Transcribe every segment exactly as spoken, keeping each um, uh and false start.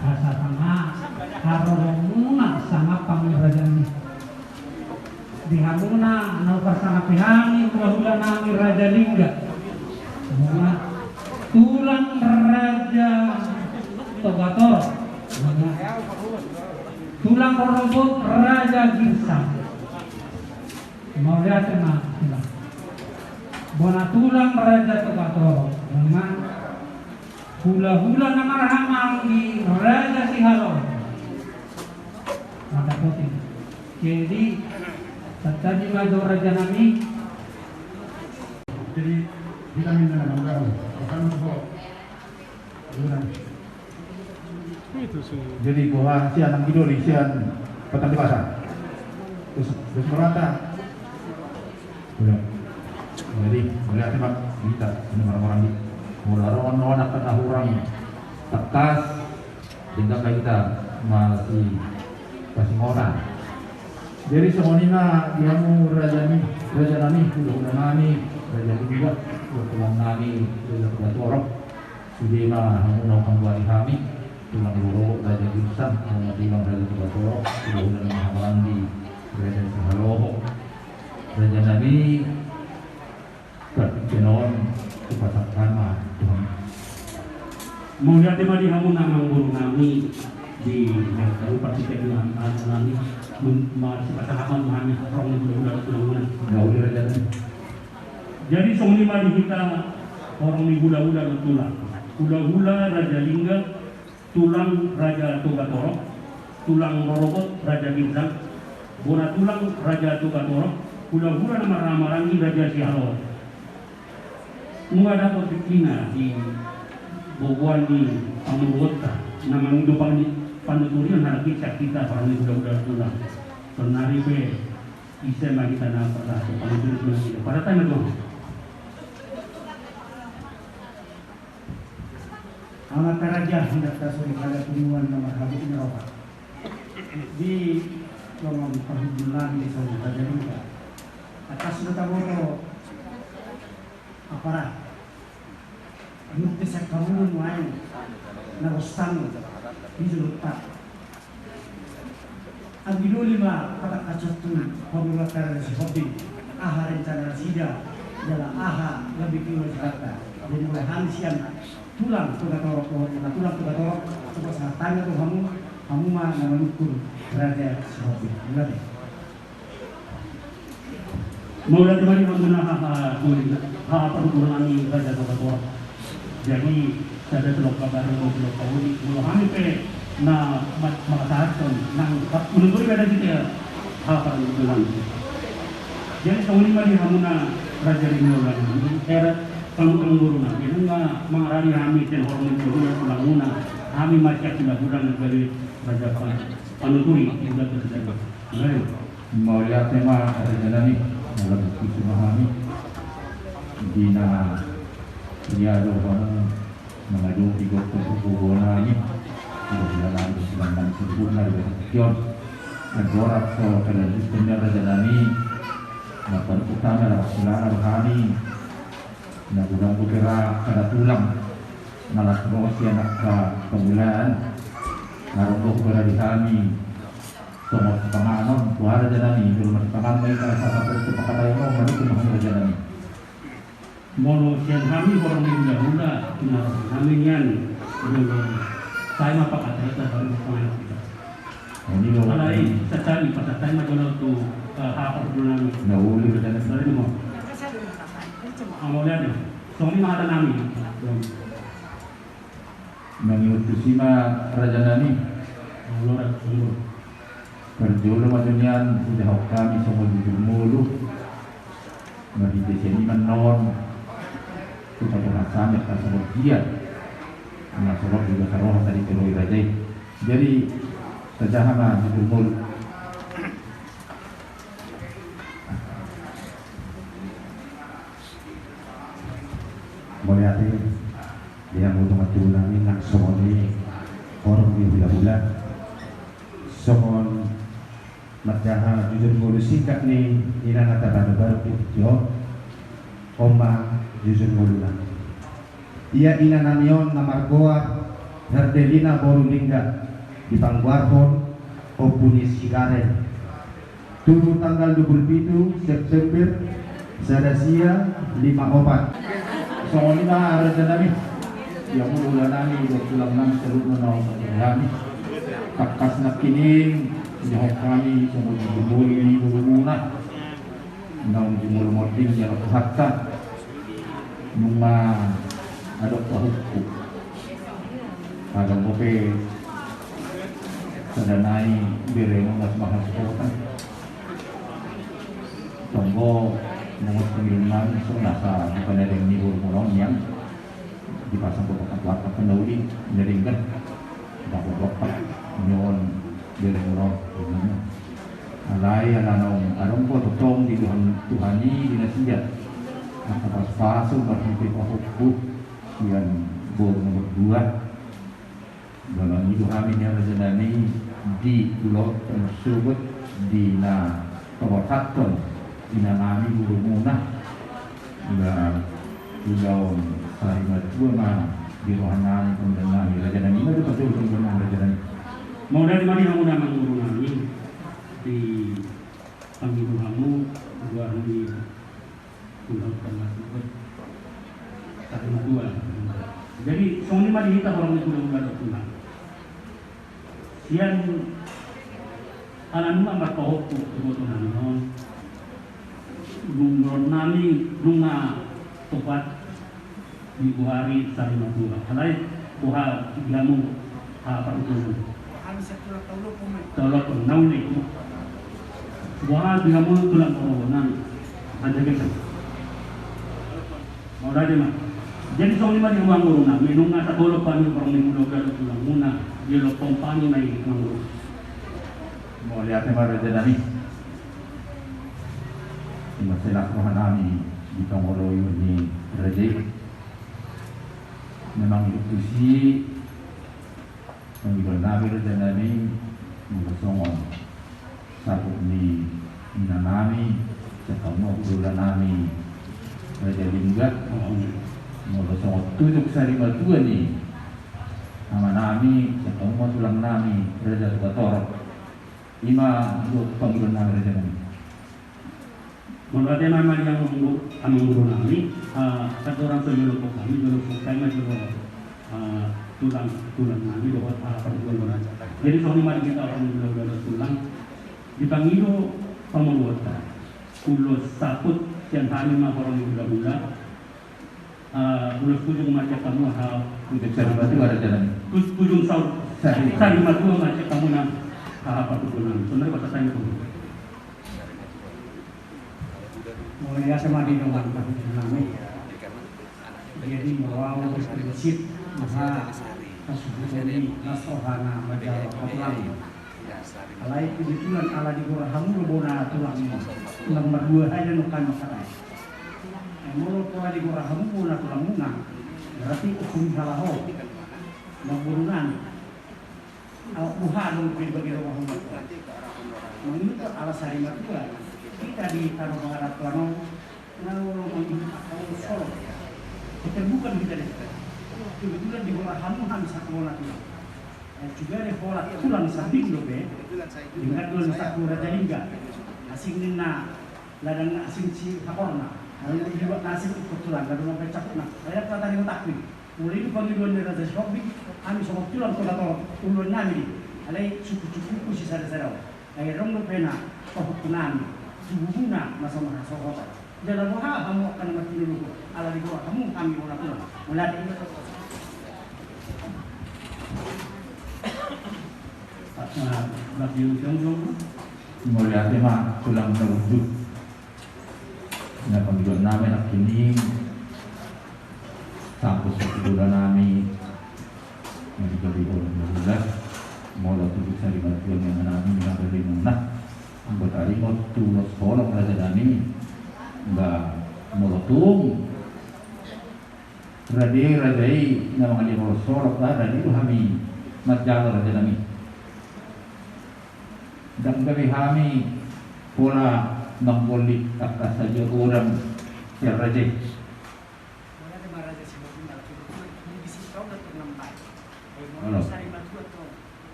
Asa tama haroromuna sangap pangu raja nami. Di hamuna na huparsangapi hami hulahula nami Raja Lingga. Muna tulang Raja Togator. Muna tulang rorobot Raja Girsang. Mauliate ma tulang. Bona tulang Raja Togator. Muna hulahula na marhahamaranggi Raja Sihaloho. Mantap, Botin. Jadi, tadi ma jo raja nami. Jadi, kita minta nama udah, bukan untuk. Jadi, gua sian Anggi Doli, sian Petang Dewasa. Terus, terus merata. Udah. Jadi, melihat nih, Pak, kita ini orang-orang di. Mula orang-orang akan kurang tegas. Sehingga hita masipasingkotan. Jadi songon i ma di hamu raja nami, raja nami, hulahula nami, raja nami, tulang nami, raja Togator. Sude ma hamu na hupanggoari hami, tulang rorobot Raja Girsang, tulang Raja Togator, hulahula na marhahamaranggi Raja Sihaloho. Raja nami, Tingki on, hupasahat ma tu hamu. Mauliate ma di hamu amang boru nami di Jakarta, partingkian nami, ma-, sipasahaton ma hami horong ni hulahula tu hamuna. Mauliate raja nami. Jadi songon i ma di hita horong ni hulahula dohot tulang. Hulahula Raja Lingga, tulang Raja Togator, tulang rorobot Raja Girsang, bona tulang Raja Togator, hulahula na marhahamaranggi Raja Sihaloho. Nunga dapot tingkina di boboan ni pamoruonta na mangido pangni-, panuturion halak i sian hita horong ni hulahula tulang. Saonari pe ise ma hita na parsahat panuturion tu na hita. Parsahat ma jo. Amanta raja, ndang tasuri hata punguan na marhabot ni roha. Di longon parhundul nami di son Raja Lingga. Atas do taboto apara. Nunga sian hamu nuaeng na rostang di jolonta. Anggi Doli ma patangkashon tu pamoruonta Raja Sihombing, aha rencana nasida jala aha na binoan ni Tuhanta. Jadi mulai hami sian tulang Togator, tulang Togator, coba sahat tangan tu hamu, hamu ma na manungkun Raja Sihombing. Mulai. Mauliate ma di hamuna haha, haha parhundul nami Raja Togator. Jadi sada tolong kabar, dua tolong kabar, molo hami pe na ma-, manghatai nang manuturi beda hita haha parhundul nami. Jadi songon i ma di hamuna raja ni mula nami, eh, amang boru nami, nunga mangarani hami sian horong ni mula nami, hami ma sian hulahula na gabe raja pa-, panuturi, udah terjadi. Mauliate ma raja nami, molo tusi ma hami di na ia do hamu mangadopi gokhon tu boboa nami. Di boboa nami di silang nami saluhutna di bagasan tingki on. Andorang so kelanjutan ni raja nami, na panutup utama na pasilana do hami. Na godang dope ra sada tulang na las ro sian angka pamulaan. Na ro dope ra di hami songon sipanganon tu raja nami, jolo masipanganon ma hita, sahat tu pangkataion on, manungkun ma hami raja nami. Molo sian hami horong ni hulahula, na ro hami nian, jolo sae ma pangkataion, baru panganon hita. Alai, sasali, pasahat ma jolo tu, eh, haha parhundul nami. Na uli, raja nami. Sasali ma. Mauliate. Songon i ma hata nami. Mangihut tusi ma raja nami. Parjolo ma jo nian hujahahon hami songon jujur ngolu. Marhite sian i ma annon hupatuha hami angka songon dia na so ro di bagasan roha sadi tu roha ni raja i. Jadi, tajaha ma jujur ngolu. Mauliate di hamu dongan tubu nami nang songon i horong ni hulahula. Songon manjaha jujur ngolu singkat ni inana tabanubaru di tingki on. On ma jujur ngoluna. Ia inanami on na margoar Herdelina boru Lingga, dipanggoarhon Ompu ni Sigaren. Tu tanggal dua puluh pitu September sada sia lima opat. Songon i ma raja nami, ia mula nami dohot tulang nami saluhutna naung pasahat hami. Tangkas nangkining didok hami songon i di boru ni borumuna naung jumolo monding jala pasahatta. Nunga adong pahompu. Adong dope sada nai beremuna na marhasuhuton. Tonggo nunga songon i ma songon na sa bukan ada ni borumuna on nian. Dipasang tu pakan tu atap na uli na denggan. Dapot opat nion beremuna on. Alai ala naung adong do tongtong di Tuhan, Tuhan i di nasida angka pasupasu marhite pahompu sian boru nomor dua. Dalan i do hami nian raja nami di ulaon na sogot di na paborhathon ina nami borumuna. Ba ulaon sari matua ma di roha nami pangida nami raja nami. Ima do parjolo pangida nami raja nami. Mauliate ma di hamuna amang boru nami di pangido hamu dua hami. Ulaon na sogot sari matua. Jadi songon i ma di hita horong ni hulahula dohot tulang. Sian ala nunga marpahompu tu boto nami on, dung ulaon nami nunga topat digoari sari matua. Alai boha di hamu, aha parhundulmu? Taulok na uli. Boha di hamu tulang parhundul nami? Anjagesan. Mauliate ma. Jadi songon i ma di hamu amang boru nami, nunga tatolop hami horong ni hulahula dohot tulangmuna, diolop hami ma i amang boru. Mauliate ma raja nami. Ima silas roha nami di pangoloion ni raja i. Memang i do tusi pangidoan nami raja nami, molo songon saput ni ina nami, sian hamu hulahula nami raja Lingga, molo songon tutuk sari matua ni ama nami, sian hamu tulang nami raja Tukatorop. Ima do pangidoan nami raja nami. Mauliate ma amang boru nami, ah, sadorang so jolo hami jolo sukkai ma jolo, ah, tulang, tulang nami dohot, ah, parhundul nami. Jadi songon i ma di hita horong ni hulahula dohot tulang. Dipangido pamoruonta. Ulos saput sian hami ma horong ni hulahula. Ah, ulos pujung ma sian hamu, aha. Pujung sari matua raja nami. Pus-, pujung saur. Sari. Sari matua ma sian hamu na, aha, parhundul nami. Sonari pasahat hami tu. Mauliate ma di dongan parhundul nami. Jadi molo au berprinsip, aha, hasuhuton i las rohana manjalo hatulangi. Alai kebetulan ala digora hamu do bona tulang i. Tulang mardua haja nunga hami mangkatai. Eh, molo pola digora hamu bona tulangmuna, berarti hukum salah ho. Amang boru nami. Ala boha do dibagi roha hamu. Mangihuthon ala sari matua. Hita di tano pangarapon on. Na molo mangihuthon angka ulos holong. Keterbukaan hita di. Kebetulan digora hamu hami satu ona tulang. Eh, juga di holan tulang sambing dope. Denggan do na saku raja Lingga. Asing ninna ladang na asing si hakorna. Lalu di luar na asing ikut tulang, lalu mampai cakupna. Saya kata di otakku. Molo i do pangidoan ni raja Sihombing, hami songon tulang Tukatorop, ulaon nami do i. Alai suku-sukuku sisada-sada on. Ai adong dope na pahompu nami, tubumuna na so marhasuhuton. Jala boha hamu angka na martinuluhon, ala digora hamu hami bona tulang. Mauliate. Mauliate ma tulang na ujung. Na pangidoan nami nangkining, sampus tu hulahula nami na di jolo i, hulahula, molo tutu sari matua ni ama nami na beremuna. Anggo taringot tu ulos holong raja nami, ba molo tung rade raja i na mangaliat ulos holong, ba rade do hami manjalo raja nami. Ndang gabe hami pola manggollit angka sajo godang sian raja i.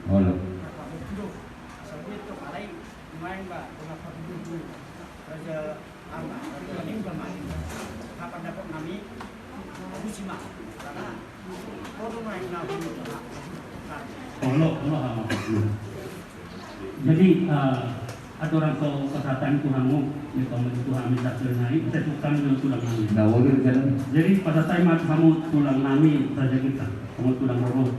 Olo. Olo, olo, olo. Jadi, eh, aturan so pasahaton tu hamu, ya, pasahaton tu hami, sasari nai, sasukkan dengan tulang nami. Nah, boleh, kan? Jadi, pasahaton ma tu hamu tulang nami, Raja Gita, hamu tulang rorobot.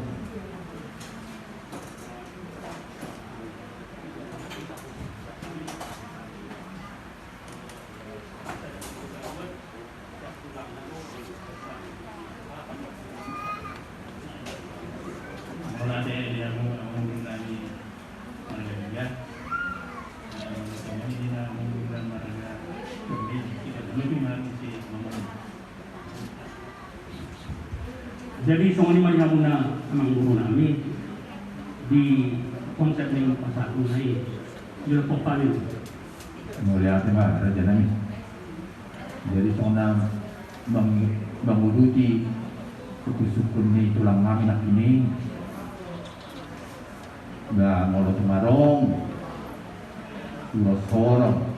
Jadi, songon i ma di hamuna amang guru nami di konsep ni pasahatonna i, di lompok pami. Mauliate ma, raja nami. Jadi, songon na meng-, menguduti sungkun-sungkun ni tulang nami nangkin i, ba molo tung adong ulos holong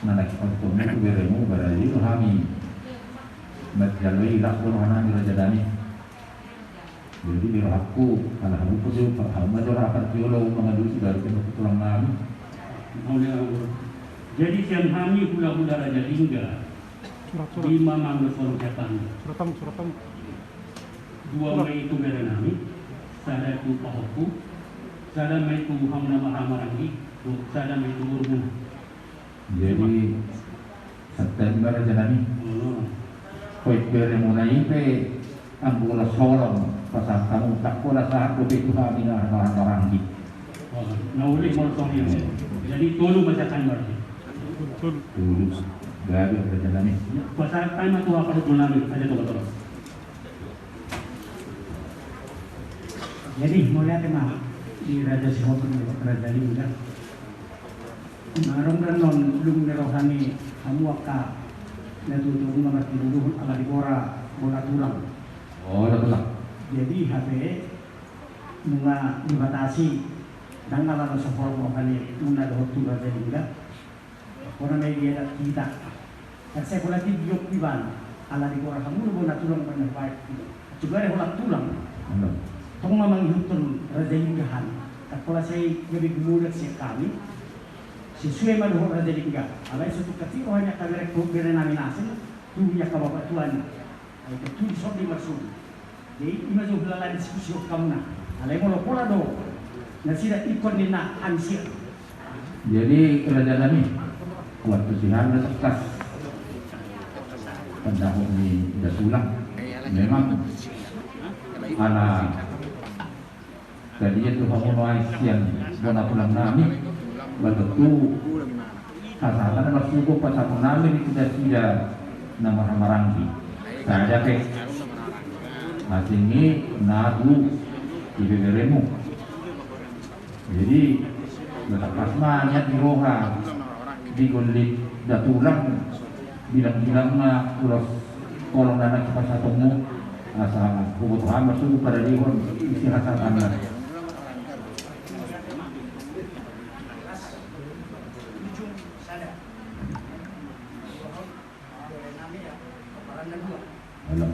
na naeng pasahatonmu tu beremu, barani do hami manjalo i, las do roha nami, raja nami. Jadi, di rohangku, ala hamu pe do, hamu ma do roha parjolo mangalusi baru pe tu tulang nami. Jadi, sian hami hula-hula Raja Lingga, surat, surat, lima ma ulos holong sian hami. Surat hamu, surat hamu. Dua ma i tu bere nami, sada tu pahompu, sada ma i tu hamuna marhaha maranggi, sada ma i tu borumuna. Jadi, santabi ma, raja nami. Olo. Hoit beremuna i pe anggo ulos holong pasahat hamu, ndang pola sahat dope tu hami na marhaha maranggi. Oh, na uli molo songon i. Jadi, tolu ma sian hami berarti. Tolu. Gabe, raja nami. Pasahat hami ma tu haha parhundul nami, Raja Togotoro. Jadi, mauliate ma di Raja Sihotang, Raja Lingga. Adong do annon lung ni roha ni hamu angka natuatua, nunga martinuduhon ala digora bona tulang. Oh, bona tulang. Jadi, hape nunga dibatasi, ndang ala na so holong roha ni muna dohot tu Raja Lingga. Hona ma i di adat hita. Kan sai pola tinggi on ibana. Ala digora hamu do bona tulang, bona baen. Coba do holan tulang. Tong ma mangihuthon Raja Lingga hami. Kan pola sai gabe gumodang sian hami. Sesuai ma dohot Raja Lingga. Alai so tung tinggi roha ni angka bere, bere nami na asing, tu ni angka bapatuana. Ai tung tinggi sondi marsuru. Jadi, ima jo hulala diskusi on hamuna. Alai molo pola do nasida ingkon ninna hami sian. Jadi, raja nami, waktu sian na tangkas pandapot ni datulang, memang ala tadi itu hamu nuaeng sian bona tulang nami, ba tontu hasahatan na marsugo pasahaton nami di tu nasida na marhaha maranggi. Sadia pe. Asing i na tu ibeberemu. Jadi, tangkas ma niat ni roha di gollit datulang, bilang-bilang ma ulos holong na naeng pasahatonmu, asa huboto hami marsugo paradehon isi hasahatanna. Olo.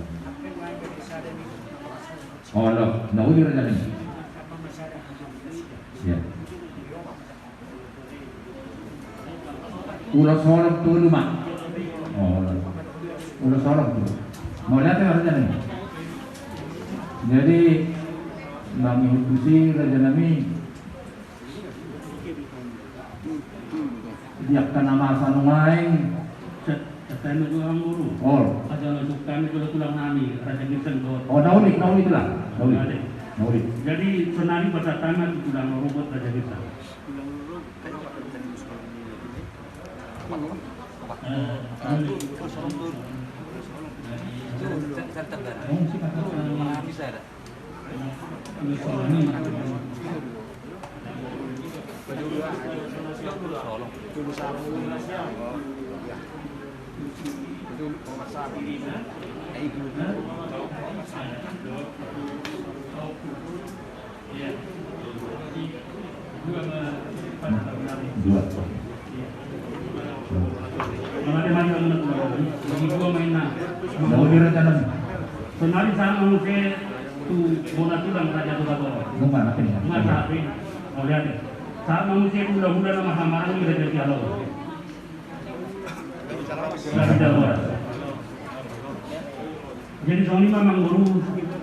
Olo, na uli raja nami. Iya. Ulos holong tolu ma. Olo. Ulos holong tolu. Mauliate ma, raja nami. Jadi, nami hutusi, raja nami. Di angka na masa nuaeng. Sa-, sahat ma tu amang guru. Olo. Asa na sungkun hami tu tulang nami, Raja Girsang dohot. Oh, na uli, na uli tulang. Na uli. Na uli. Jadi, sonari pasahat hami tu tulang rorobot Raja Girsang. Eh, Dua. Sonari sahat ma muse tu bona tulang Raja Togagoro. Nunga na pe. Nunga sahat pe. Mauliate. Sahat ma muse tu hulahula na marhamaranggi Raja Sialo. Jadi songon i ma amangboru,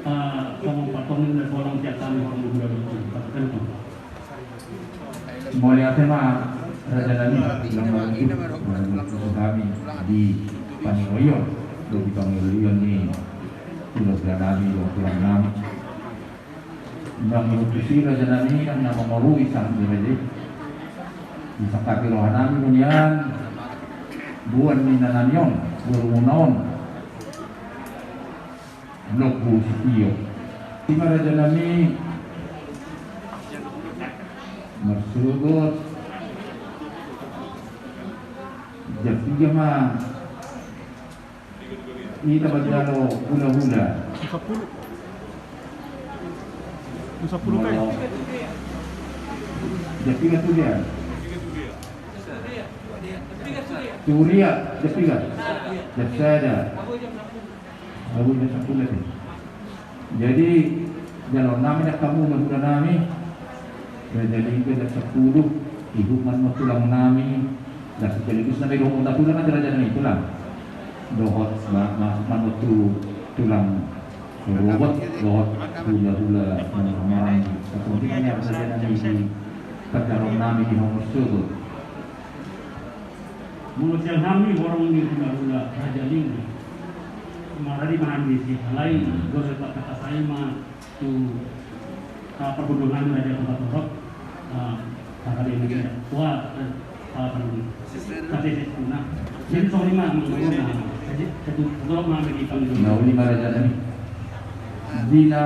eh, songon patongin na bolong siap kami songon hulahula. Mauliate ma raja nami, tulang marungkil, marungkil kami di pangiroion, di pangiroion ni tulang nami, tulang nami. Nang ihutusi raja nami, nang na mangorui sangap ni raja i. Disangkapi roha nami do nian boan ni inanami on, borumuna on. Lombu sitio. Ima raja nami marsogot. Jam tiga ma. Hita manjalo hulahula. Sampulu. Sampulu kai. Jam tiga tu dia. Tu dia, jam tiga. Jam sada. Baru jam sampulu. Jadi jalo nami dah kamu hulahula nami. Jadi ke jam sampulu. Ihut ma tulang nami. Dah sekaligus nami dohot tulang nami raja nami tulang. Dohot ma, ma, ma tu tulang robot, dohot hulahula marhamaranggi. Kepentingan raja nami di perjalanan nami di nomor sebut. Molo sian hami horong ni hulahula raja ninggi. Maradi ma hami disi, alai dosa patakatai ma tu, ah, parhundul nami raja Kota Torop. Ah, parhundul nami raja. Wah, ah, parhundul. Tapi sesuna. Jadi songon i ma amangboru na. Jadi satu, satu ma hami di pangido. Na uli ma raja nami. Di na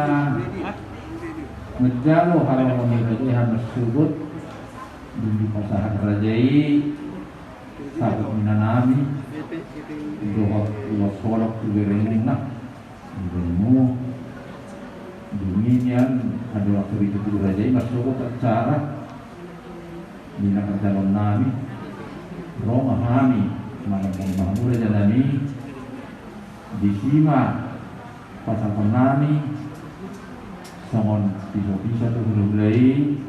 manjalo haroro ni raja i hami sebut. Dung dipasahat raja i. Sabut ni inanami dohot ulos holok tu berengunna. Beremu. Dung i nian adong atur i tu raja i marsogot acara. Di na parjaloon nami. Ro ma hami mangalangka hamu raja nami. Disi ma pasahaton nami songon piso-piso tu hulahula i.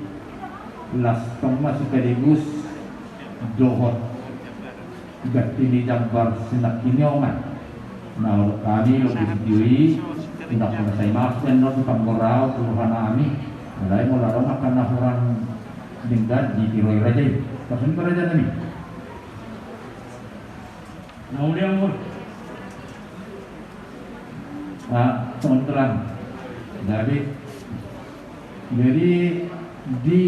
Las tong ma sekaligus dohot ganti ni jambar sinangkini ongan. Na olo hami lombu sitio i. Unang hona sai masuk annon di panggorahon tu roha nami. Alai molo adong angka na hurang denggan di tiroi raja i. Pasun ma raja nami. Na uli amangboru. Ah, songon tulang. Jadi, jadi di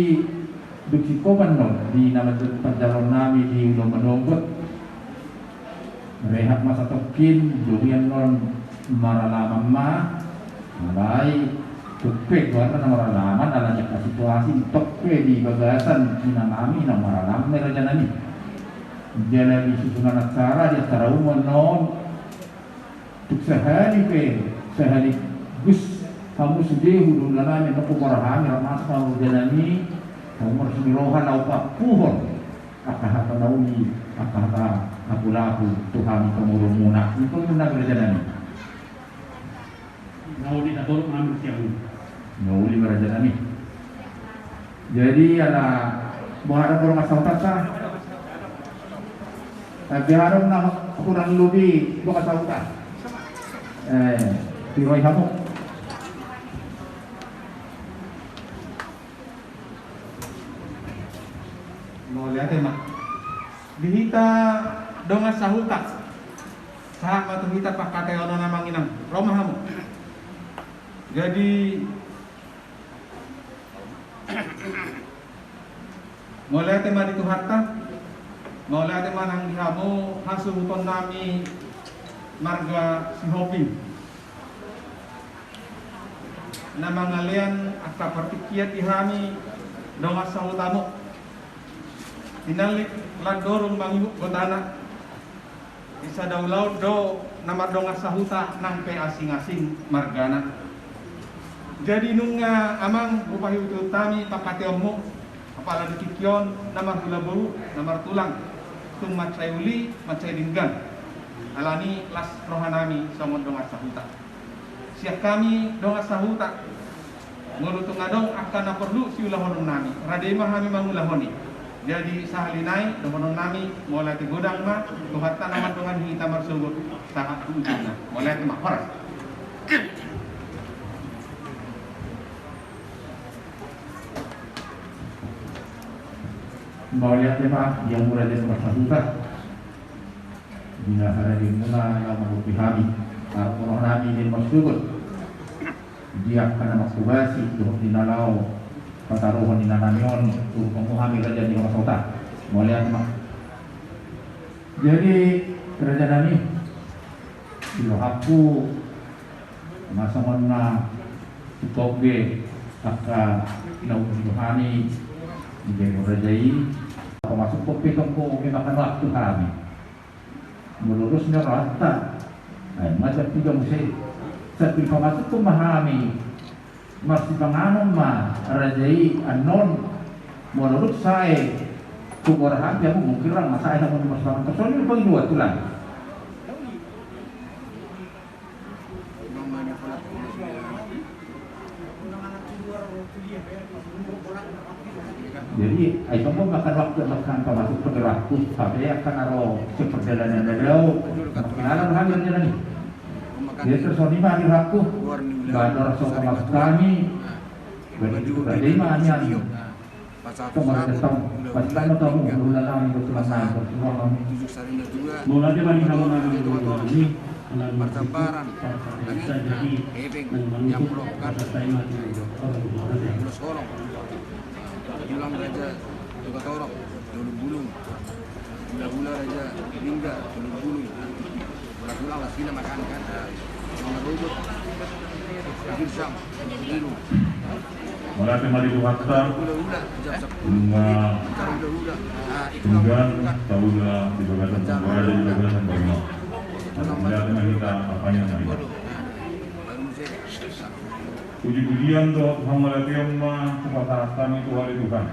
dung sikoban do di na manjalo parjaloon nami di ulaon manogot. Rehat ma satongkin, dung i annon maralaman ma. Alai tung pe goarna na maralaman ala ni angka situasi, tung pe di bagasan inanami na maralaman ma i raja nami. Jala di susunan acara, di acara umum annon tung sahali pe, sahali gus hamu sude hulahula nami, annon huboan hami rap masuk hamu raja nami. Hamu marlas ni roha laho papuhon angka hata na uli, angka hata lapu-lapu tu hami pamoruonmuna. Ingkon ma raja nami. Na uli ma raja nami. Jadi ala boha do dongan sahutanta? Boha do na hurang lobi dongan sahuta? Eh, tiroi hamu. Mauliate ma. Di hita dongan sahuta. Sahat ma tu hita pangkataion on amang inang. Ro ma hamu. Jadi mauliate ma di Tuhanta. Mauliate ma nang di hamu hasuhuton nami marga Sihombing. Na mangalean angka partingkian di hami dongan sahutamu. Tinallik landorung mangihut gotana. Di sada ulaon do na mardongan sahuta nang pe asing-asing margana. Jadi nunga amang hupaihut-ihut hami pangkataionmu. Apala di tingki on na marhula boru, na martulang, tung mansai uli, mansai denggan. Alani las rohanami songon dongan sahuta. Sian hami dongan sahuta, molo tung adong angka na porlu siulahononnami, rade ma hami mangulahon i. Jadi sahali nai dohononnami, mauliate godang ma, Tuhanta na mandongani hita marsogot sahat tu ujungna. Mauliate ma, horas. Mauliate ma di hamu raja ni dongan sahuta. Di na haradeonmuna laho manggohi hami, arop rohanami di na marsogot. Di angka na manghobasi dohot di na laho pataruhon di na nami on, turut hamu hami raja ni dongan sahuta. Mauliate ma. Jadi raja nami, di rohangku, na songon na sitongge angka na umur hami menjadi raja i. Pamasuk pe tongko memang waktu hami. Molo dos ni rohanta, ai ma jam tiga muse. Sambil pamasuk pe ma hami. Marsipanganon ma raja i annon. Molo dos sae tu goar hami, hamu mungkin rang ma sae hamu marsipanganon. Songon i pagi dua tulang. Jadi ai songon makan waktu makan pamasuk pe di rohangku, sampe angka na ro siperdalanan na dao. Makin alam hami raja nami. Jadi terus songon i ma di rohangku. Bahan dorang so pamasuk hami. Berarti itu raja i ma hami. Tong ma raja tong, pasti tong ma tong, hula-hula nami, dohot tulang nami, dohot tulang nami. Mauliate ma di hamu na manghulahon i, ala ni martamparan, parpataion, jadi, na manutup, parpataion, tulang raja Tukatorop, Tolobulung. Hula-hula raja Lingga, Tolobulung. Hula-hula lah sila makan kan. Sama robot. Akhir sam, Tolobulung. Mauliate ma di Tuhanta. Hula-hula jam sepuluh. Nunga denggan taula di bagasan, berada di bagasan barna. Mauliate ma hita, apanya ma hita. Puji-pujian dohot hamauliateon ma hupasahat hami tu Ho ale Tuhan.